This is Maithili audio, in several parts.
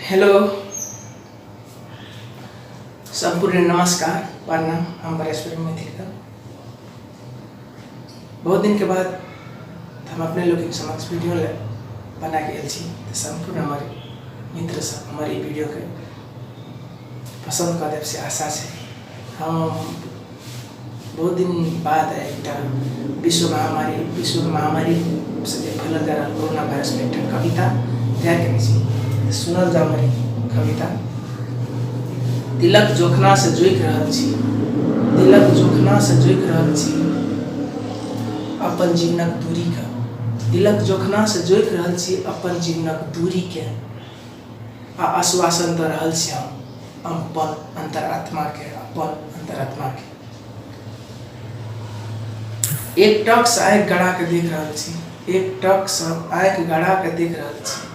हेलो, सम्पूर्ण नमस्कार, प्रणाम। हम बरेश्वरी मैथिल का बहुत दिन के बाद हम अपने लोग के समक्ष वीडियो बना के आयल छी। तऽ सम्पूर्ण हमर मित्र सब हमर ई वीडियो के पसंद कऽ देब से आशा छै। हम बहुत दिन बाद एकटा विश्व महामारी से जे फैलल जा रहल कोरोना वायरस पर एकटा कविता तैयार केने छी। तऽ सुनल जाउ हमर ई कविता। तिलक जोखना से जोखि रहल छी, तिलक जोखना से जोखि रहल छी अपन जीवनक दूरीके। तिलक जोखना से जोखि रहल छी अपन जीवनक दूरीके आ आश्वासन दऽ रहल छी हम अपन अन्तरात्माके, अपन अन्तरात्माके। एक टकसँ आँखि गड़ा कऽ देख रहल छी, एक टकसँ आँखि गड़ा कऽ देख रहल छी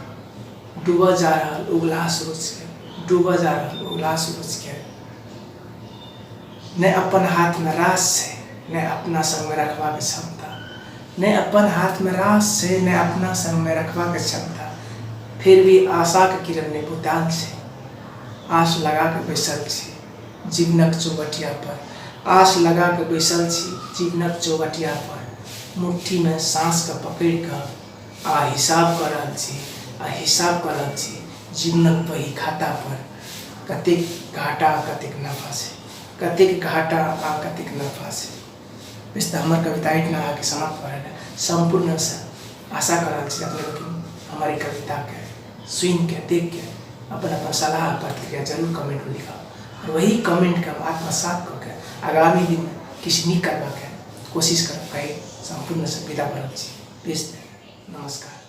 डूबऽ जा रहल उगलाहा सूरजके, डूबऽ जा रहल उगलाहा सूरजके। नहि अपन हाथमे रास छै, नहि अपना संगमे रखबाक क्षमता, नहि अपन हाथमे रास छै, नहि अपना संगमे रखबाक क्षमता, फिर भी आशाके किरण नहि बुतायल छै। आश लगा कऽ बैसल छी जीवनक चौबटिया पर, आश लगा कऽ बैसल छी जीवनक चौबटिया पर, मुट्ठीमे साँसके पकड़ि कऽ आ हिसाब कऽ रहल छी, आ हिसाब कऽ रहल छी जीवनक बही खाता पर कतेक घाटा आ कतेक नफा छै, कतेक घाटा आ कतेक नफा छै। बेस, तऽ हमर कविता एहिठिना अहाँके समाप्त भऽ रहल है। सम्पूर्णसँ आशा कऽ रहल छी अपने लोकनि हमर ई कविताके सुनिके, देखिके अपन अपन सलाह आ प्रतिक्रिया जरूर कमेंटमे लिखब और वही कमेंटके हम आत्मसात कऽ के आगामी दिनमे किछु नीक करबाके कोशिश करब कहि सम्पूर्णसँ विदा भऽ रहल छी। बेस, नमस्कार।